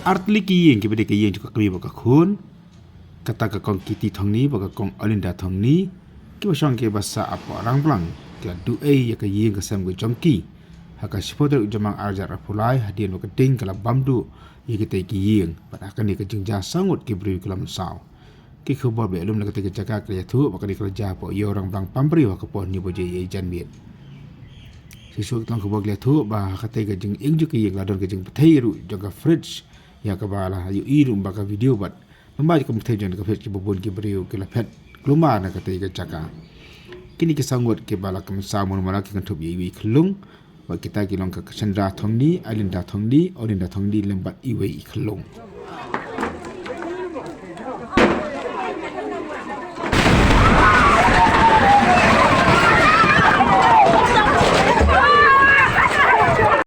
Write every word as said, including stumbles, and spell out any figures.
Artylli ki ïing kiba dei ka ïing jong ka kmie bad ka khun, kata ka kong Kitty Thongni bad ka kong Olinda Thongni, kiba shong kiba sah hapoh Rangblang, ki la duh ei ïa ka ïing ka sem ka jong ki ha ka shiphew tarik u Jymmang arhajar arphew lai, hadien ba ka ding ka la bam duh ïa kitei ki ïing, bad ha kane ka jingjia saw ngut ki briew ki la mynsaw. Ki khubor ba ïalum na katei ka jaka ki la ïathuh ba kane ka la jia hapoh ïew Rangblang Pambriew ha ka por hynñiew baje ïa janmiet. Shuh shuh ki tnat khubor ki la ïathuh ba ha katei ka jingïing jong ki ïing la don ka jingpyrthei ruh jong ka fridge, ïa kaba la ïohi ruh ba ka video bad namar ka jingpyrthei jong ka fridge kiba bun ki briew ki la phet kulmar na katei ka jaka. Kine ki saw ngut kiba la kynmaw mano mano ki kynthup ïa iwei i khyllung, bad kita ki long ka Sandra Thongni, Ailinda Thongni, Olinda Thongni lem bad iwei i khyllung.